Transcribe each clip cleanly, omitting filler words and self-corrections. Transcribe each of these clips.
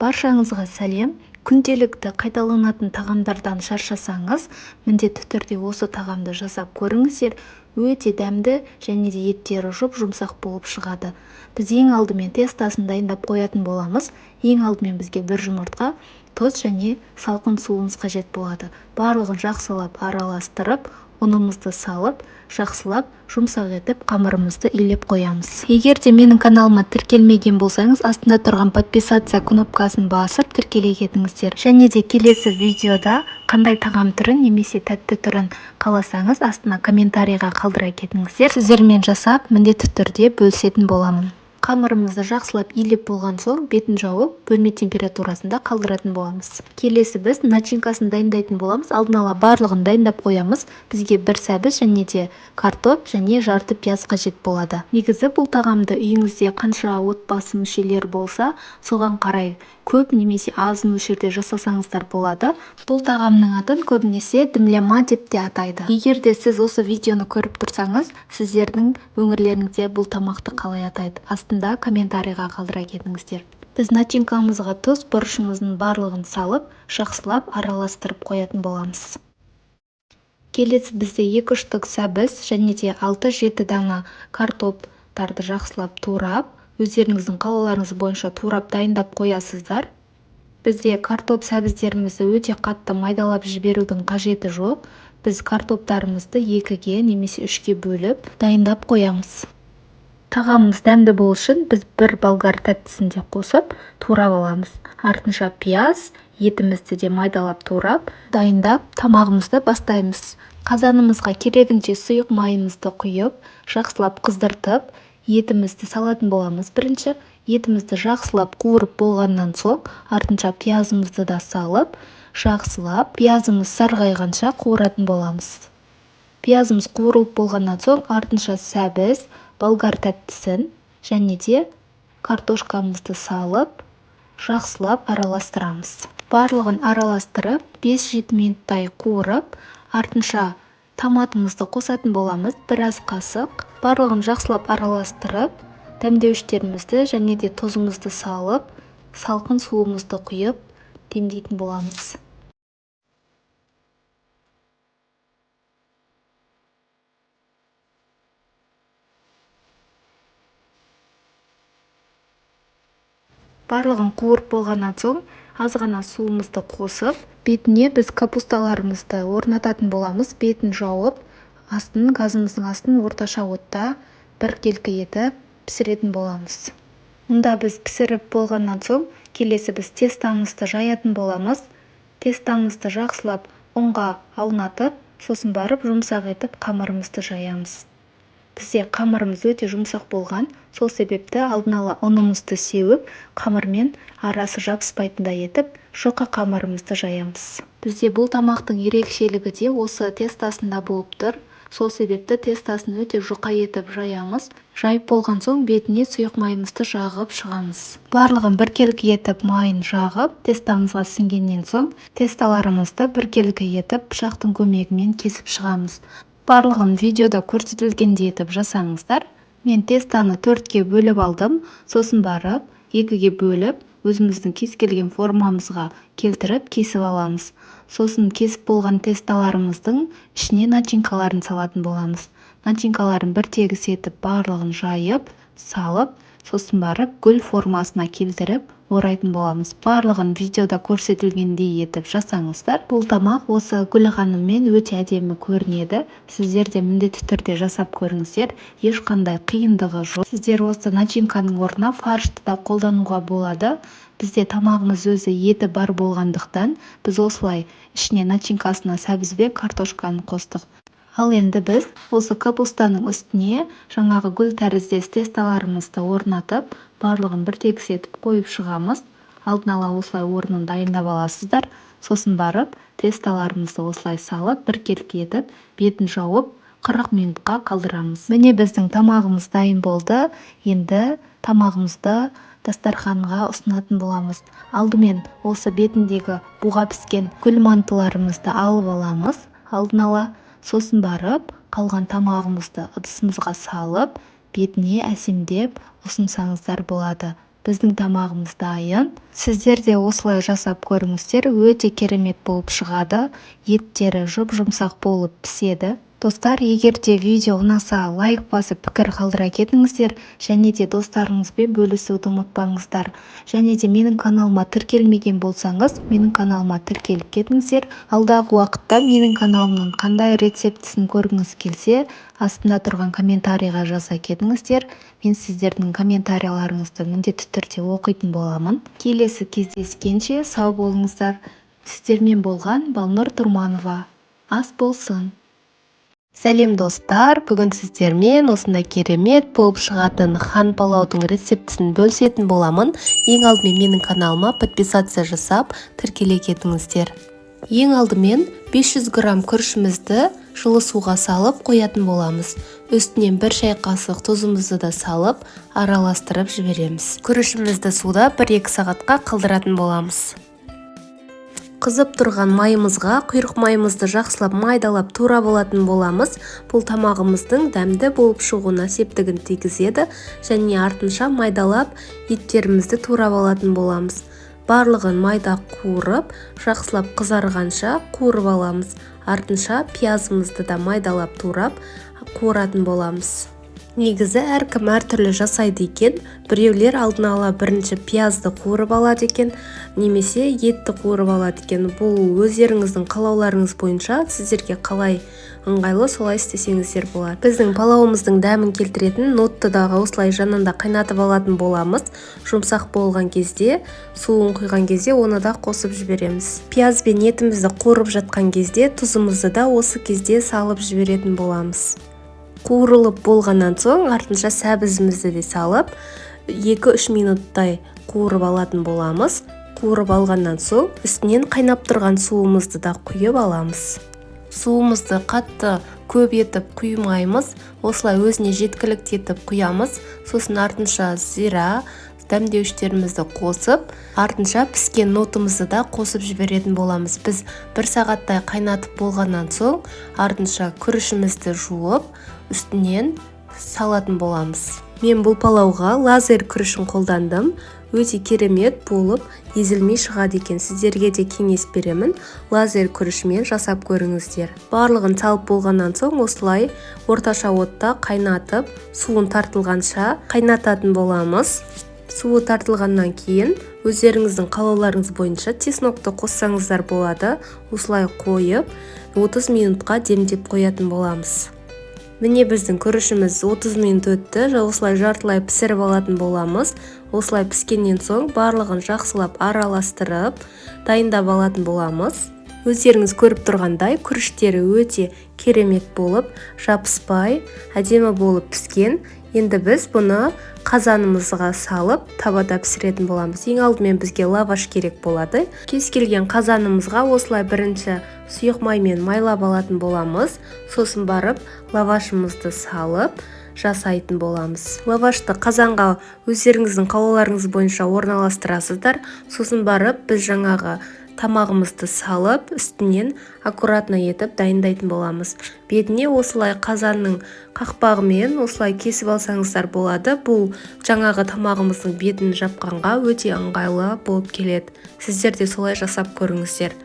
Баршаңызға сәлем. Күнделікті қайталанатын тағамдардан шаршасаңыз, міндетті түрде осы тағамды жасап көріңіздер. Өте дәмді және де еттері жұп-жұмсақ болып шығады. Біз ең алдымен тестосын дайындап қоятын боламыз. Ең алдымен бізге бір жұмыртқа, тұз және салқын суымыз қажет болады. Барлығын жақсылап араластырып, ұнымызды салып, жақсылап жұмсақ етіп қамырымызды илеп қоямыз. Егер де менің каналыма тіркелмеген болсаңыз, астында тұрған подписаться кнопкасын басып тіркеле кетіңіздер. Және де келесі видеода қандай тағам түрін немесе тәтті түрін қаласаңыз, астына комментарийға қалдыра кетіңіздер. Сіздермен жасап, міндетті түрде бөлісетін боламын. Қамырымызды жақсылап илеп болған соң, бетін жауып, бөлме температурасында қалдыратын боламыз. Келесі біз начинкасын дайындайтын боламыз. Алдын ала барлығын дайындап қоямыз. Бізге бір сәбіз және де картоп және жарты пияз қажет болады. Негізі бұл тағамды үйіңізде қанша отбасы мүшелері болса, соған қарай көп немесе аз мөлшерде жасасаңыздар болады. Бұл тағамның атын көбінесе дымляма деп те атайды. Егер де сіз осы видеоны көріп тұрсаңыз, сіздердің өңірлеріңізде бұл тамақты қалай атайды? Астында комментарийға қалдыра кетіңіздер. Біз начинкамызға тұз, бұрышымыздың барлығын салып, жақсылап араластырып қоятын боламыз. Келесі бізде 2 штук сәбіз және де 6-7 дана картоптарды жақсылап турап, өздеріңіздің қалауларыңыз бойынша турап дайындап қоясыздар. Бізде картоп сәбіздерімізді өте қатты майдалап жіберудің қажеті жоқ. Біз картоптарымызды 2-ге немесе 3-ке бөліп дайындап қоямыз. Тағамымыз дәмді болу үшін біз бір болгар тәттісін де қосып турап аламыз. Артынша пияз, етімізді де майдалап турап, дайындап тамағымызды бастаймыз. Қазанымызға керегінше сұйық майымызды құйып, жақсылап қыздыртып, етімізді салатын боламыз. Бірінші етімізді жақсылап қуырып болғаннан соң, артынша пиязымызды да салып, жақсылап пиязымыз сарғайғанша қуыратын боламыз. Пиязымыз қуырылып болғаннан соң, артынша сәбіз, болгар тәттісін және де картошкамызды салып, жақсылап араластырамыз. Барлығын араластырып, 5-7 минуттай қуырып, артынша томатымызды қосатын боламыз, біраз қасық. Барлығын жақсылап араластырып, дәмдеуіштерімізді және де тұзымызды салып, салқын суымызды құйып, демдейтін боламыз. Барлығын қуырып болғаннан соң, аз ғана суымызды қосып, бетіне біз капусталарымызды орнататын боламыз. Бетін жауып, астын, газымыздың астын орташа отта біркелкі етіп пісіретін боламыз. Мұнда біз пісіріп болғаннан соң, келесі біз тестамызды жаятын боламыз. Тестамызды жақсылап ұнға аунатып, сосын барып жұмсақ етіп қамырымызды жаямыз. Бізде қамырымыз өте жұмсақ болған, сол себепті алдын ала ұнымызды сеуіп, қамырмен арасы жабыспайтындай етіп, жұқа қамырымызды жаямыз. Бізде бұл тамақтың ерекшелігі де осы тестасында болып тұр. Сол себепті тестасын өте жұқа етіп жаямыз. Жайып болған соң бетіне сұйық майымызды жағып шығамыз. Барлығын біркелкі етіп майын жағып, тестамызға сіңгеннен соң тесталарымызды біркелкі етіп пышақтың көмегімен кесіп шығамыз. Барлығын видеода көрсетілгендей етіп жасаңыздар. Мен тестаны 4-ке бөліп алдым, сосын барып 2-ге бөліп, өзіміздің кез келген формамызға келтіріп кесіп аламыз. Сосын кесіп болған тесталарымыздың ішіне начинкаларын салатын боламыз. Начинкаларын бір тегіс етіп барлығын жайып, салып, сосын барып гүл формасына келтіріп орайтын боламыз. Барлығын видеода көрсетілгендей етіп жасаңыздар. Бұл тамақ осы гүл ханыммен өте әдемі көрінеді. Сіздер де міндетті түрде жасап көріңіздер. Ешқандай қиындығы жоқ. Сіздер осы начинканың орнына фаршты да қолдануға болады. Бізде тамағымыз өзі еті бар болғандықтан, біз осылай ішіне начинкасына сәбіз бен картошканы қостық. Ал енді біз осы капустаның үстіне жаңағы гүл тәріздес тесталарымызды орнатып, барлығын бір тегіс етіп қойып шығамыз. Алдын ала осылай орнын дайындап аласыздар. Сосын барып тесталарымызды осылай салып, біркелкі етіп, бетін жауып, 40 минутқа қалдырамыз. Міне біздің тамағымыз дайын болды. Енді тамағымызды дастарханға ұсынатын боламыз. Алдымен осы бетіндегі буға піскен гүл мантыларымызды алып аламыз. Алдын ала сосын барып қалған тамағымызды ыдысымызға салып, бетіне әсемдеп ұсынсаңыздар болады. Біздің тамағымыз дайын. Сіздер де осылай жасап көріңіздер, өте керемет болып шығады. Еттері жұп-жұмсақ болып піседі. Достар, егер де видео ұнаса, лайк басып, пікір қалдыра кетіңіздер және де достарыңызбен бөлісуді ұмытпаңыздар. Және де менің каналыма тіркелмеген болсаңыз, менің каналыма тіркеліп кетіңіздер. Алдағы уақытта менің каналымның қандай рецептісін көргіңіз келсе, астында тұрған комментарийға жаза кетіңіздер. Мен сіздердің комментарияларыңызды міндетті түрде оқитын боламын. Келесі кездескенше сау болыңыздар. Сіздермен болған Балнұр Тұрманова. Ас болсын. Сәлем, достар! Бүгін сіздермен осындай керемет болып шығатын хан палаудың рецептісін бөлісетін боламын. Ең алдымен менің каналыма подписаться жасап, тіркеле кетіңіздер. Ең алдымен 500 грамм күрішімізді жылы суға салып қоятын боламыз. Үстінен 1 шай қасық тұзымызды да салып, араластырып жібереміз. Күрішімізді суда 1-2 сағатқа қалдыратын боламыз. Қызып тұрған майымызға құйрық майымызды жақсылап майдалап турап алатын боламыз. Бұл тамағымыздың дәмді болып шығуына септігін тигізеді. Және артынша майдалап еттерімізді турап алатын боламыз. Барлығын майда қуырып, жақсылап қызарғанша қуырып аламыз. Артынша пиязымызды да майдалап турап қуыратын боламыз. Негізі әркім әртүрлі жасайды екен. Біреулер алдын ала бірінші пиязды қуырып алады екен немесе етті қуырып алады екен. Бұл өздеріңіздің қалауларыңыз бойынша, сіздерге қалай ыңғайлы, солай істесеңіздер болады. Біздің палауымыздың дәмін келтіретін нотты дағы осылай жанында қайнатып алатын боламыз. Жұмсақ болған кезде, суын құйған кезде оны да қосып жібереміз. Пияз бен етімізді қуырып жатқан кезде тұзымызды да осы кезде салып жіберетін боламыз. Қуырылып болғаннан соң артынша сәбізімізді де салып, 2-3 минуттай қуырып алатын боламыз. Қуырып алғаннан соң үстінен қайнап тұрған суымызды да құйып аламыз. Суымызды қатты көп етіп құймаймыз, осылай өзіне жеткілікті етіп құямыз. Сосын артынша зира, дәмдеуіштерімізді қосып, артынша піскен нотымызды да қосып жіберетін боламыз. Біз 1 сағаттай қайнатып болғаннан соң артынша күрішімізді жуып, үстінен салатын боламыз. Мен бұл палауға лазер күрішін қолдандым. Өте керемет болып езілмей шығады екен. Сіздерге де кеңес беремін, лазер күрішімен жасап көріңіздер. Барлығын салып болғаннан соң осылай орташа отта қайнатып, суын тартылғанша қайнататын боламыз. Суы тартылғаннан кейін өздеріңіздің қалауларыңыз бойынша чеснокты қоссаңыздар болады. Осылай қойып, 30 минутқа демдеп қоятын боламыз. Міне, біздің күрішіміз 30 минут өтті. Осылай жартылай пісіріп алатын боламыз. Осылай піскеннен соң барлығын жақсылап араластырып, дайындап алатын боламыз. Өздеріңіз көріп тұрғандай, күріштері өте керемет болып, жабыспай, әдемі болып піскен. Енді біз бұны қазанымызға салып, табада пісіретін боламыз. Ең алдымен бізге лаваш керек болады. Кез келген қазанымызға осылай бірінші сұйық маймен майлап алатын боламыз. Сосын барып лавашымызды салып жасайтын боламыз. Лавашты қазанға өздеріңіздің қалауларыңыз бойынша орналастырасыздар. Сосын барып біз жаңағы тамағымызды салып, үстінен аккуратно етіп дайындайтын боламыз. Бетіне осылай қазанның қақпағымен осылай кесіп алсаңыздар болады. Бұл жаңағы тамағымыздың бетін жапқанға өте ыңғайлы болып келеді. Сіздер де солай жасап көріңіздер.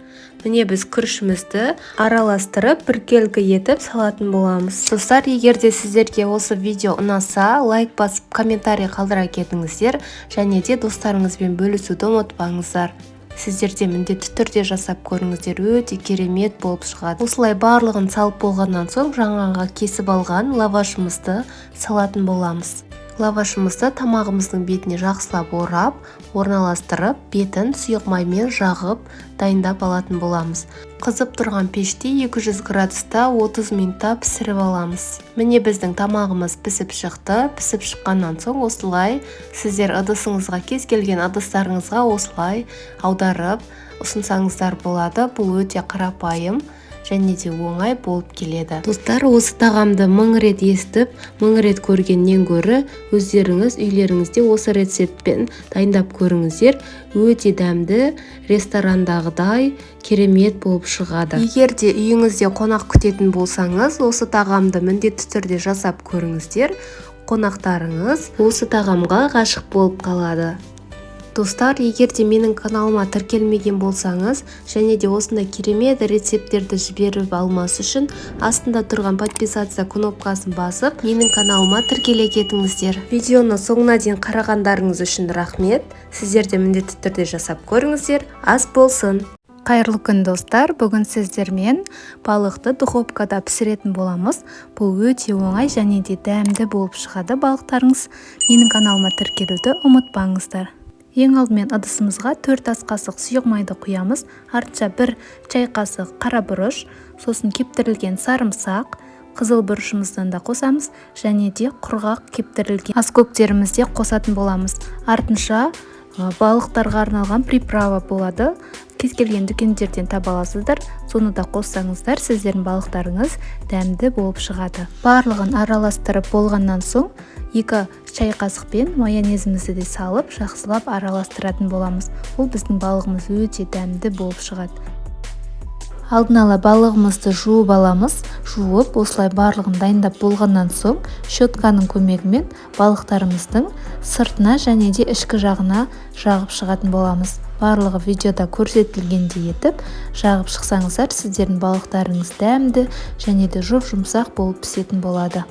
Міне, біз күрішімізді араластырып, біркелкі етіп салатын боламыз. Достар, егер де сіздерге осы видео ұнаса, лайк басып, комментарий қалдыра кетіңіздер және де достарыңызбен бөлісуді ұмытпаңыздар. Сіздер де міндетті түрде жасап көріңіздер, өте керемет болып шығады. Осылай барлығын салып болғаннан соң жаңағы кесіп алған лавашымызды салатын боламыз. Лавашымызды тамағымыздың бетіне жақсылап орап, орналастырып, бетін сұйық маймен жағып дайындап алатын боламыз. Қызып тұрған пеште 200 градуста 30 минутта пісіріп аламыз. Міне, біздің тамағымыз пісіп шықты. Пісіп шыққаннан соң осылай сіздер ыдысыңызға, кез келген ыдыстарыңызға осылай аударып ұсынсаңыздар болады. Бұл өте қарапайым және де оңай болып келеді. Достар, осы тағамды 1000 рет естіп, 1000 рет көргеннен гөрі өздеріңіз үйлеріңізде осы рецептпен дайындап көріңіздер. Өте дәмді, ресторандағыдай керемет болып шығады. Егер де үйіңізде қонақ күтетін болсаңыз, осы тағамды міндетті түрде жасап көріңіздер. Қонақтарыңыз осы тағамға ғашық болып қалады. Достар, егер де менің каналыма тіркелмеген болсаңыз және де осындай керемет рецепттерді жіберіп алмас үшін астында тұрған подписаться кнопкасын басып, менің каналыма тіркеле кетіңіздер. Видеоны соңына дейін қарағандарыңыз үшін рахмет. Сіздер де міндетті түрде жасап көріңіздер. Ас болсын. Қайырлы күн, достар! Бүгін сіздермен балықты духовкада пісіретін боламыз. Бұл өте оңай және де дәмді болып шығады балықтарыңыз. Менің каналыма тіркелуді ұмытпаңыздар. Ең алдымен ыдысымызға 4 ас қасық сұйық майды құямыз. Артынша 1 шай қасық қара бұрыш, сосын кептірілген сарымсақ, қызыл бұрышымыздан да қосамыз және де құрғақ кептірілген аскөктерімізді де қосатын боламыз. Артынша балықтарға арналған приправа болады. Кез келген дүкендерден таба аласыздар. Соны да қоссаңыздар, сіздердің балықтарыңыз дәмді болып шығады. Барлығын араластырып болғаннан соң 2 шай қасықпен майонезімізді де салып, жақсылап араластыратын боламыз. Бұл біздің балығымыз өте дәмді болып шығады. Алдын ала балығымызды жуып аламыз. Жуып, осылай барлығын дайындап болғаннан соң щетканың көмегімен балықтарымыздың сыртына және де ішкі жағына жағып шығатын боламыз. Барлығы видеода көрсетілгендей етіп жағып шықсаңыздар, сіздердің балықтарыңыз дәмді және де жұп-жұмсақ болып пісетін болады.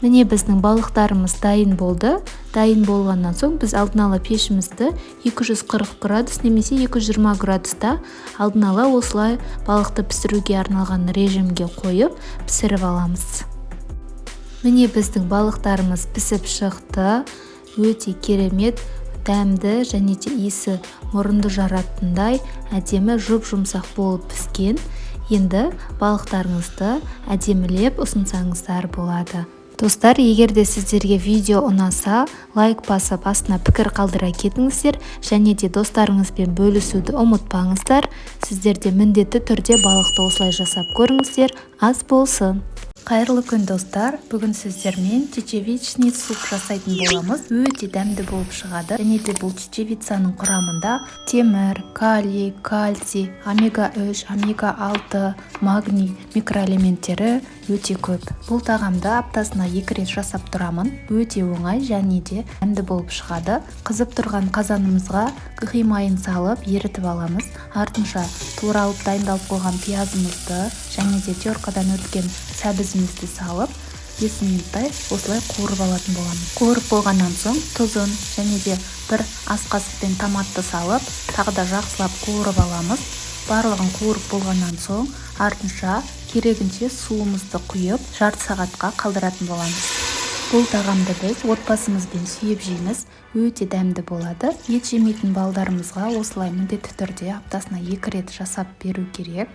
Міне, біздің балықтарымыз дайын болды. Дайын болғаннан соң біз алдын ала пешімізді 240 градус немесе 220 градуста алдын ала осылай балықты пісіруге арналған режимге қойып пісіріп аламыз. Міне, біздің балықтарымыз пісіп шықты. Өте керемет, дәмді және де иісі мұрынды жаратындай әдемі жұп-жұмсақ болып піскен. Енді балықтарыңызды әдемілеп ұсынсаңыздар болады. Достар, егер де сіздерге видео ұнаса, лайк басып, астына пікір қалдыра кетіңіздер және де достарыңызбен бөлісуді ұмытпаңыздар. Сіздер де міндетті түрде балықты осылай жасап көріңіздер. Ас болсын! Қайырлы күн, достар! Бүгін сіздермен чечевичный суп жасайтын боламыз. Өте дәмді болып шығады. Және де бұл чечевицаның құрамында темір, калий, кальций, омега-3, омега-6, магний микроэлементтері өте көп. Бұл тағамды аптасына 2 рет жасап тұрамын. Өте оңай және де дәмді болып шығады. Қызып тұрған қазанымызға гхи майын салып ерітіп аламыз. Артынша туралып дайындалып қойған пиязымызды және де теркадан өткен сәбізімізді салып 5 минуттай осылай қуырып алатын боламыз. Қуырып болғаннан соң тұзын және де 1 ас қасықпен томатты салып, тағы да жақсылап қуырып аламыз. Барлығын қуырып болғаннан соң артынша керегінше суымызды құйып, жарты сағатқа қалдыратын боламыз. Бұл тағамды біз отбасымызбен сүйіп жейміз, өте дәмді болады. Ет жемейтін балдарымызға осылай міндетті түрде аптасына 2 рет жасап беру керек.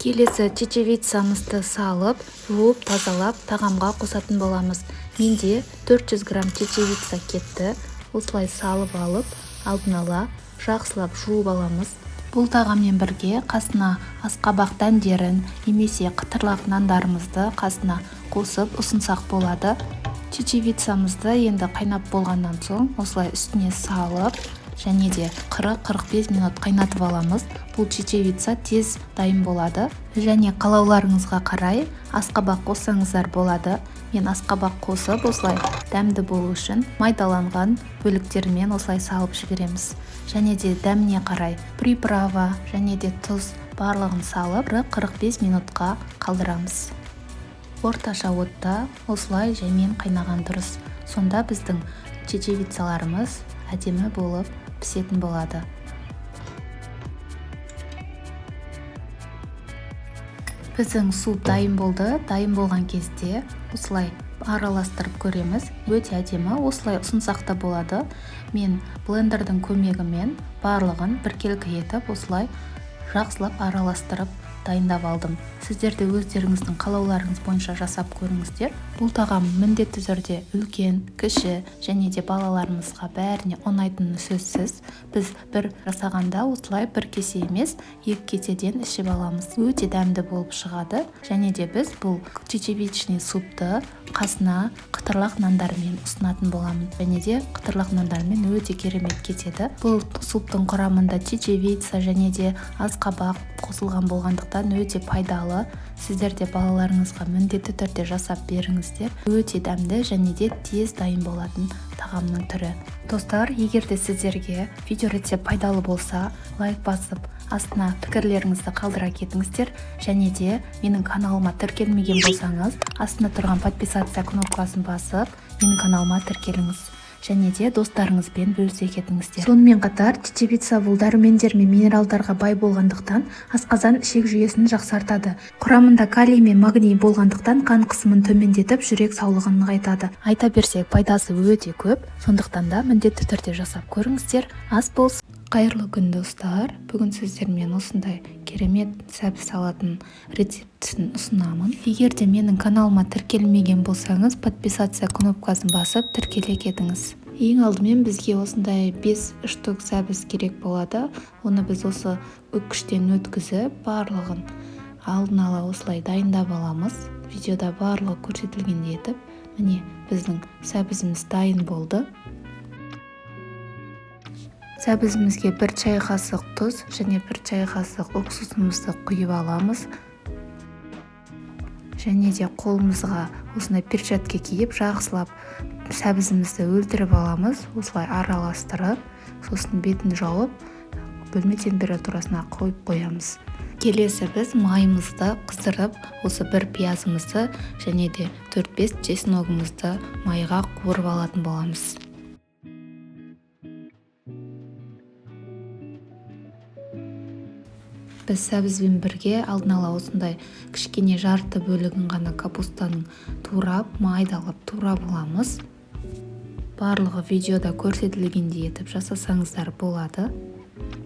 Келесі чечевицамызды салып, жуып, тазалап, тағамға қосатын боламыз. Менде 400 грамм чечевица кетті. Осылай салып алып, алдын ала жақсылап жуып аламыз. Бұл тағаммен бірге қасына асқабақ дәндерін немесе қытырлақ нандарымызды қасына қосып ұсынсақ болады. Чечевицамызды енді қайнап болғаннан соң осылай үстіне салып, және де 40-45 минут қайнатып аламыз. Бұл чечевица тез дайын болады. Және қалауларыңызға қарай асқабақ қоссаңыздар болады. Мен асқабақ қосып осылай дәмді болу үшін майдаланған бөліктерімен осылай салып жібереміз. Және де дәміне қарай приправа және де тұз барлығын салып 45 минутқа қалдырамыз. Орташа отта осылай жаймен қайнаған дұрыс. Сонда біздің чечевицаларымыз әдемі болып пісетін болады. Біздің суп дайын болды. Дайын болған кезде осылай араластырып көреміз. Өте әдемі, осылай ұсынсақ та болады. Мен блендердің көмегімен барлығын біркелкі етіп, осылай жақсылап араластырып дайындап алдым. Сіздер де өздеріңіздің қалауларыңыз бойынша жасап көріңіздер. Бұл тағам міндетті түрде үлкен, кіші және де балаларымызға бәріне ұнайтыны сөзсіз. Біз бір жасағанда осылай бір кесе емес, 2 кеседен ішіп аламыз. Өте дәмді болып шығады. Және де біз бұл чечевичный супты қасына қытырлақ нандармен ұсынатын боламын. Және де қытырлақ нандармен өте керемет кетеді. Бұл суптың құрамында чечевица және де асқабақ қосылған болғандықтан өте пайдалы. Сіздер де балаларыңызға міндетті түрде жасап беріңіздер. Өте дәмді және де тез дайын болатын тағамның түрі. Достар, егер де сіздерге видеорецепт пайдалы болса, лайк басып, астына пікірлеріңізді қалдыра кетіңіздер. Және де менің каналыма тіркелмеген болсаңыз, астында тұрған подписаться кнопкасын басып, менің каналыма тіркеліңіз. Және де достарыңызбен бөлісе кетіңіздер. Сонымен қатар чечевица бұл дәрумендер мен минералдарға бай болғандықтан асқазан ішек жүйесін жақсартады. Құрамында калий мен магний болғандықтан қан қысымын төмендетіп, жүрек саулығын нығайтады. Айта берсек, пайдасы өте көп, сондықтан да міндетті түрде жасап көріңіздер. Ас болсын. Қайырлы күн, достар. Бүгін сіздермен осындай керемет сәбіз салатын рецептісін ұсынамын. Егер де менің каналыма тіркелмеген болсаңыз, подписаться кнопкасын басып тіркеле кетіңіз. Ең алдымен бізге осындай 5 штук сәбіз керек болады. Оны біз осы үккіштен өткізіп, барлығын алдын ала осылай дайындап аламыз. Видеода барлығы көрсетілгендей етіп, міне біздің сәбізіміз дайын болды. Сәбізімізге 1 чай қасық тұз және 1 чай қасық уксусымызды құйып аламыз. Және де қолымызға осындай перчатка киіп, жақсылап сәбізімізді өлтіріп аламыз. Осылай араластырып, сосын бетін жауып, бөлме температурасына қойып қоямыз. Келесі біз майымызды қыздырып, осы бір пиязымызды және де 4-5 чесногымызды майға қуырып алатын боламыз. Біз сәбізбен бірге алдын ала осындай кішкене жарты бөлігін ғана капустаның турап, майдалап турап аламыз. Барлығы видеода көрсетілгендей етіп жасасаңыздар болады.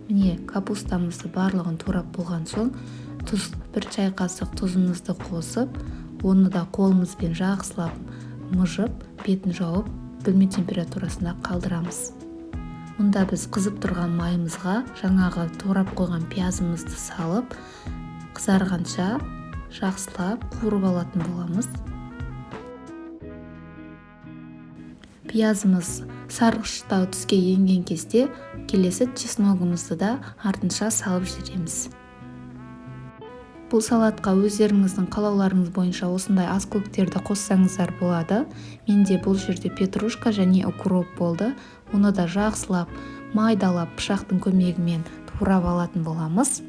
Міне капустамызды барлығын турап болған соң, 1 чай қасық тұзымызды қосып, оны да қолымызбен жақсылап мыжып, бетін жауып, бөлме температурасында қалдырамыз. Мұнда біз қызып тұрған майымызға жаңағы турап қойған пиязымызды салып, қызарғанша жақсылап қуырып алатын боламыз. Пиязымыз сарғыштау түске енген кезде келесі чесногымызды да артынша салып жібереміз. Бұл салатқа өздеріңіздің қалауларыңыз бойынша осындай ас көктерді қоссаңыздар болады. Менде бұл жерде петрушка және укроп болды. Оны да жақсылап майдалап пышақтың көмегімен турап алатын боламыз.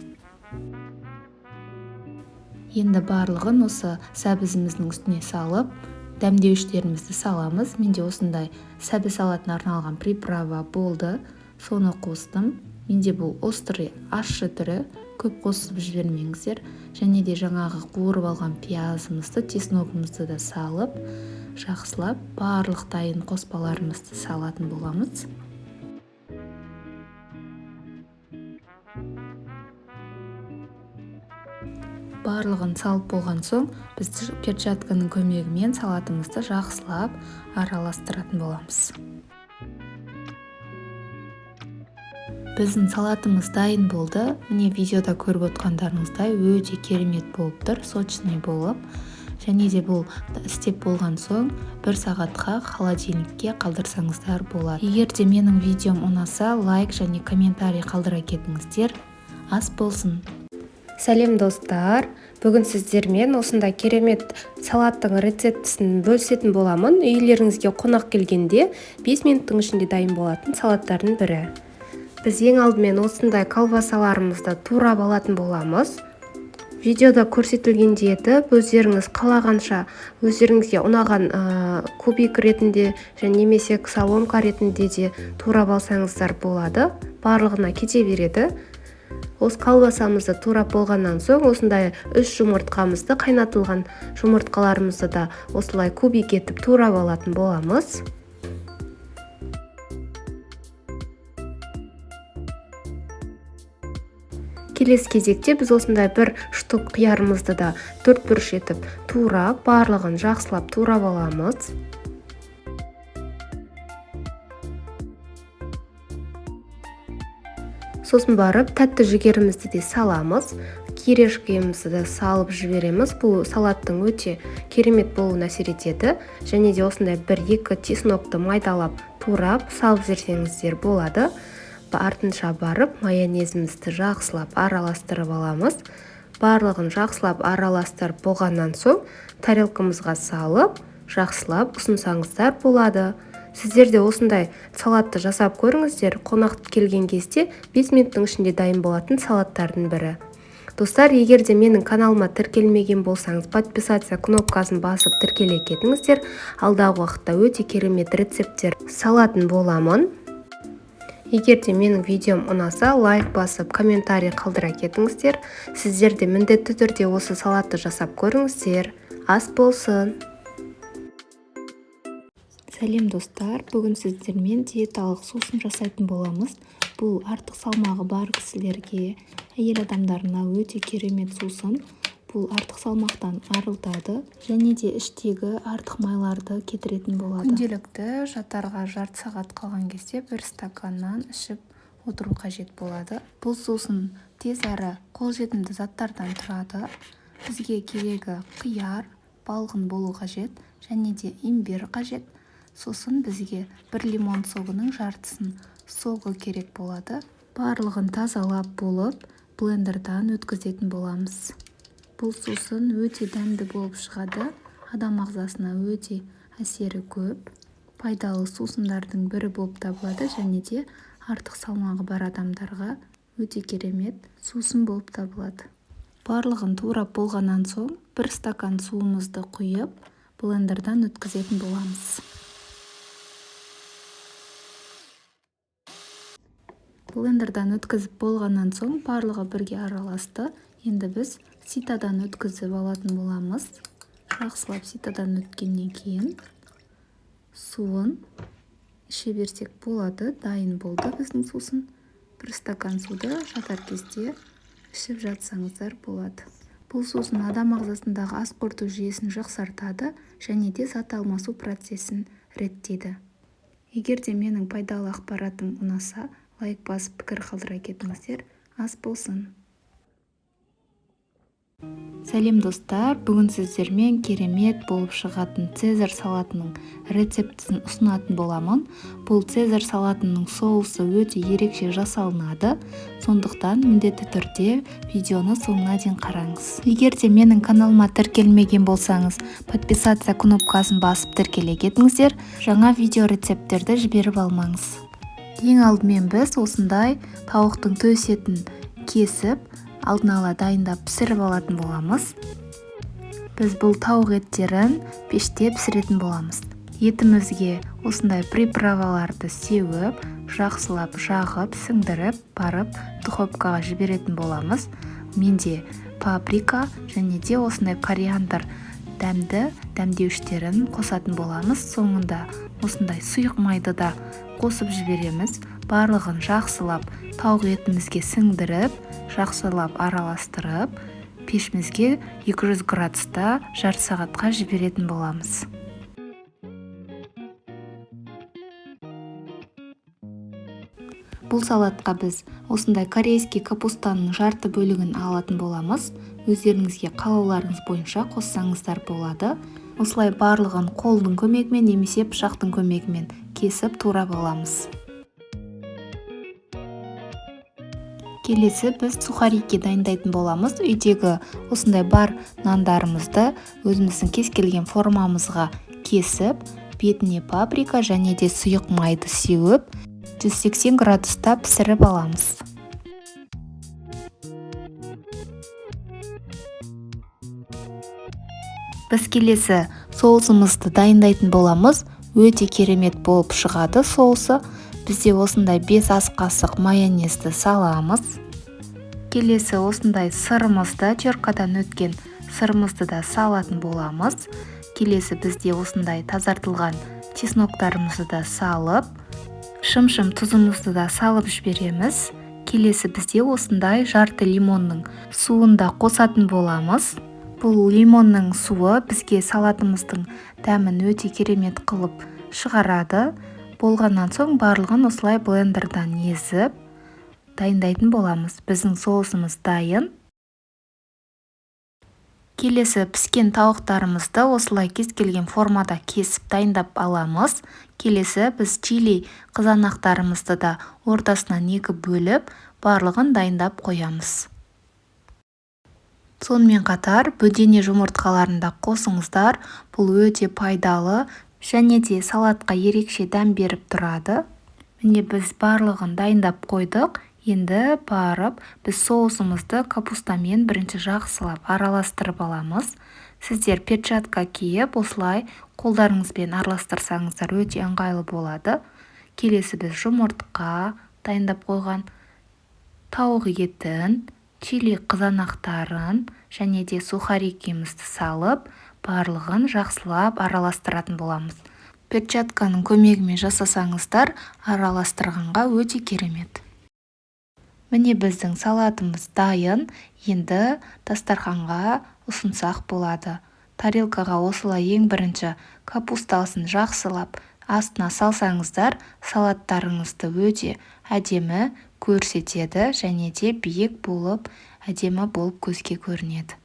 Енді барлығын осы сәбізіміздің үстіне салып, дәмдеуіштерімізді саламыз. Менде осындай сәбіз салатына арналған приправа болды. Соны қостым. Менде бұл острый ащы түрі, көп қосып жібермеңіздер. Және де жаңағы қуырып алған пиязымызды, чесногымызды да салып, жақсылап барлық дайын қоспаларымызды салатын боламыз. Барлығын салып болған соң, біз перчатканың көмегімен салатымызды жақсылап араластыратын боламыз. Біздің салатымыз дайын болды. Міне видеода көріп отқандарыңыздай өте керемет болып тұр, сочный болып. Және де бұл істеп болған соң 1 сағатқа холодильникке қалдырсаңыздар болады. Егер де менің видеом ұнаса, лайк және комментарий қалдыра кетіңіздер. Ас болсын. Сәлем достар. Бүгін сіздермен осындай керемет салаттың рецептісін бөлісетін боламын. Үйлеріңізге қонақ келгенде 5 минуттың ішінде дайын болатын салаттардың бірі. Біз ең алдымен осындай колбасаларымызды турап алатын боламыз. Видеода көрсетілгендей етіп, өздеріңіз қалағанша, өздеріңізге ұнаған кубик ретінде және немесе соломка ретінде де турап алсаңыздар болады. Барлығына кете береді. Осы колбасамызды турап болғаннан соң осындай 3 жұмыртқамызды, қайнатылған жұмыртқаларымызды да осылай кубик етіп турап алатын боламыз. Келесі кезекте біз осындай бір штук қиярымызды да төрт бұрыш етіп турап, барлығын жақсылап турап аламыз. Сосын барып тәтті жүгерімізді де саламыз, кирешкемізді де салып жібереміз. Бұл салаттың өте керемет болуына әсер етеді. Және де осындай 1-2 чеснокты майдалап турап салып жіберсеңіздер болады. Артынша барып майонезімізді жақсылап араластырып аламыз. Барлығын жақсылап араластырып болғаннан соң тарелкамызға салып, жақсылап ұсынсаңыздар болады. Сіздер де осындай салатты жасап көріңіздер. Қонақ келген кезде 5 минуттың ішінде дайын болатын салаттардың бірі. Достар, егер де менің каналыма тіркелмеген болсаңыз, подписаться кнопкасын басып тіркеле кетіңіздер. Алдағы уақытта өте керемет рецепттер салатын боламын. Егер де менің видеом ұнаса, лайк басып, комментарий қалдыра кетіңіздер. Сіздер де міндетті түрде осы салатты жасап көріңіздер. Ас болсын! Сәлем достар, бүгін сіздермен диеталық сусын жасайтын боламыз. Бұл артық салмағы бар кісілерге, әйел адамдарына өте керемет сусын. Бұл артық салмақтан арылтады және де іштегі артық майларды кетіретін болады. Күнделікті жатарға жарты сағат қалған кезде бір стаканнан ішіп отыру қажет болады. Бұл сусын тез әрі қолжетімді заттардан тұрады. Бізге керегі қияр, балғын болу қажет және де имбир қажет. Сосын бізге бір лимон согының жартысын согы керек болады. Барлығын тазалап болып, блендердан өткізетін боламыз. Бұл сусын өте дәмді болып шығады. Адам ағзасына өте әсері көп. Пайдалы сусындардың бірі болып табылады және де артық салмағы бар адамдарға өте керемет сусын болып табылады. Барлығын турап болғаннан соң бір стакан суымызды құйып, блендердан өткізетін боламыз. Блендердан өткізіп болғаннан соң барлығы бірге араласты. Енді біз ситадан өткізіп алатын боламыз. Жақсылап ситадан өткеннен кейін суын іше берсек болады. Дайын болды біздің сусын. Бір стакан суды жатар кезде ішіп жатсаңыздар болады. Бұл сусын адам ағзасындағы ас қорыту жүйесін жақсартады және де зат алмасу процесін реттейді. Егер де менің пайдалы ақпаратым ұнаса, лайк басып пікір қалдыра кетіңіздер. Ас болсын! Сәлем достар, бүгін сіздермен керемет болып шығатын цезарь салатының рецептісін ұсынатын боламын. Бұл цезарь салатының соусы өте ерекше жасалынады, сондықтан міндетті түрде видеоны соңына дейін қараңыз. Егер де менің каналыма тіркелмеген болсаңыз, подписаться кнопкасын басып тіркеле кетіңіздер, жаңа видео рецепттерді жіберіп алмаңыз. Ең алдымен біз осындай тауықтың төс етін кесіп, алдын ала дайындап пісіріп алатын боламыз. Біз бұл тауық еттерін пеште пісіретін боламыз. Етімізге осындай приправаларды сеуіп, жақсылап жағып, сіңдіріп, барып духовкаға жіберетін боламыз. Менде паприка және де осындай кориандр дәмді дәмдеуіштерін қосатын боламыз. Соңында осындай сұйық майды да қосып жібереміз. Барлығын жақсылап тауық етімізге сіңдіріп, жақсылап араластырып, пешімізге 200 градуста жарты сағатқа жіберетін боламыз. Бұл салатқа біз осындай корейский капустаның жарты бөлігін алатын боламыз. Өздеріңізге қалауларыңыз бойынша қоссаңыздар болады. Осылай барлығын қолдың көмегімен немесе пышақтың көмегімен кесіп турап аламыз. Келесі біз сухарики дайындайтын боламыз. Үйдегі осындай бар нандарымызды өзіміздің кез келген формамызға кесіп, бетіне паприка және де сұйық майды сеуіп, 180 градуста пісіріп аламыз. Біз келесі соусымызды дайындайтын боламыз. Өте керемет болып шығады соусы. Бізде осындай 5 ас қасық майонезді саламыз. Келесі осындай сырымызды, теркадан өткен сырымызды да салатын боламыз. Келесі бізде осындай тазартылған чесноктарымызды да салып, шым-шым тұзымызды да салып жібереміз. Келесі бізде осындай жарты лимонның суын да қосатын боламыз. Бұл лимонның суы бізге салатымыздың дәмін өте керемет қылып шығарады. Болғаннан соң барлығын осылай блендердан езіп дайындайтын боламыз. Біздің соусымыз дайын. Келесі піскен тауықтарымызды осылай кез келген формада кесіп дайындап аламыз. Келесі біз чили қызанақтарымызды да ортасынан екі бөліп, барлығын дайындап қоямыз. Сонымен қатар бөдене жұмыртқаларын да қосыңыздар. Бұл өте пайдалы және де салатқа ерекше дәм беріп тұрады. Міне, біз барлығын дайындап қойдық. Енді барып біз соусымызды капустамен бірінші жақсылап араластырып аламыз. Сіздер перчатка киіп, осылай қолдарыңызбен араластырсаңыздар өте ыңғайлы болады. Келесі біз жұмыртқа дайындап қойған тауық етін, чили қызанақтарын және де сухарикімізді салып, барлығын жақсылап араластыратын боламыз. Перчатканың көмегімен жасасаңыздар, араластырғанға өте керемет. Міне, біздің салатымыз дайын. Енді дастарханға ұсынсақ болады. Тарелкаға осылай ең бірінші капустасын жақсылап астына салсаңыздар, салаттарыңызды өте әдемі көрсетеді және де биік болып, әдемі болып көзге көрінеді.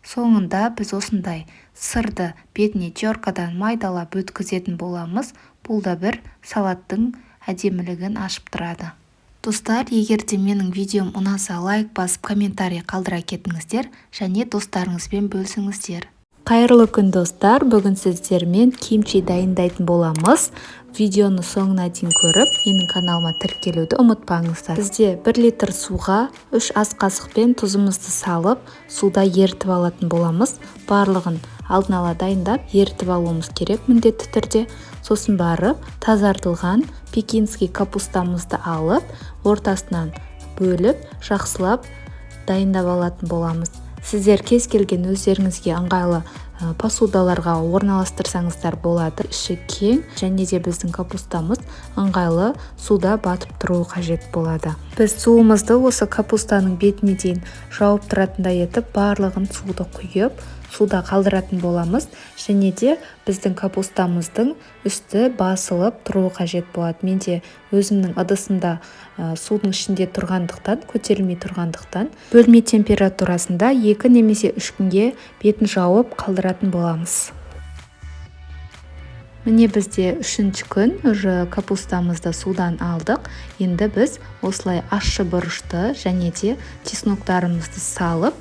Соңында біз осындай сырды бетіне теркадан майдалап өткізетін боламыз. Бұл да бір салаттың әдемілігін ашып тұрады. Достар, егер де менің видеом ұнаса, лайк басып, комментарий қалдыра кетіңіздер және достарыңызбен бөлісіңіздер. Қайырлы күн, достар! Бүгін сіздермен кимчи дайындайтын боламыз. Видеоны соңына дейін көріп, менің каналыма тіркелуді ұмытпаңыздар. Бізде 1 литр суға 3 ас қасықпен тұзымызды салып, суда ерітіп алатын боламыз. Барлығын алдын ала дайындап, ерітіп алуымыз керек міндетті түрде. Сосын барып, тазартылған пекинский капустамызды алып, ортасынан бөліп, жақсылап дайындап алатын боламыз. Сіздер кез келген өздеріңізге ыңғайлы посудаларға орналастырсаңыздар болады. Іші кең және де біздің капустамыз ыңғайлы суда батып тұруы қажет болады. Біз суымызды осы капустаның бетіне дейін жауып тұратындай етіп, барлығын суды құйып, суда қалдыратын боламыз. Және де біздің капустамыздың үсті басылып тұруы қажет болады. Менде өзімнің ыдысымда судың ішінде тұрғандықтан, көтерілмей тұрғандықтан, бөлме температурасында 2 немесе 3 күнге бетін жауып қалдыратын боламыз. Міне, бізде 3-ші күн, уже капустамызды судан алдық. Енді біз осылай ащы бұрышты және де чесноктарымызды салып,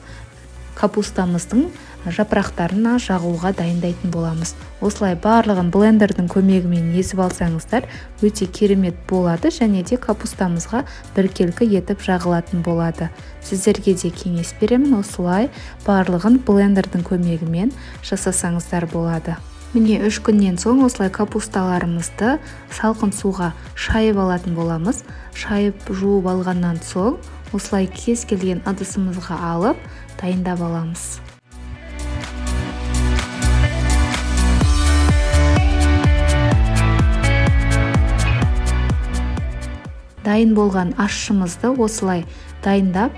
капустамыздың жапырақтарына жағуға дайындайтын боламыз. Осылай барлығын блендердің көмегімен езіп алсаңыздар, өте керемет болады және де капустамызға біркелкі етіп жағылатын болады. Сіздерге де кеңес беремін, осылай барлығын блендердің көмегімен жасасаңыздар болады. Міне, 3 күннен соң осылай капусталарымызды салқын суға шайып алатын боламыз. Шайып жуып алғаннан соң осылай кез келген ыдысымызға алып дайындап аламыз. Дайын болған ащымызды осылай дайындап,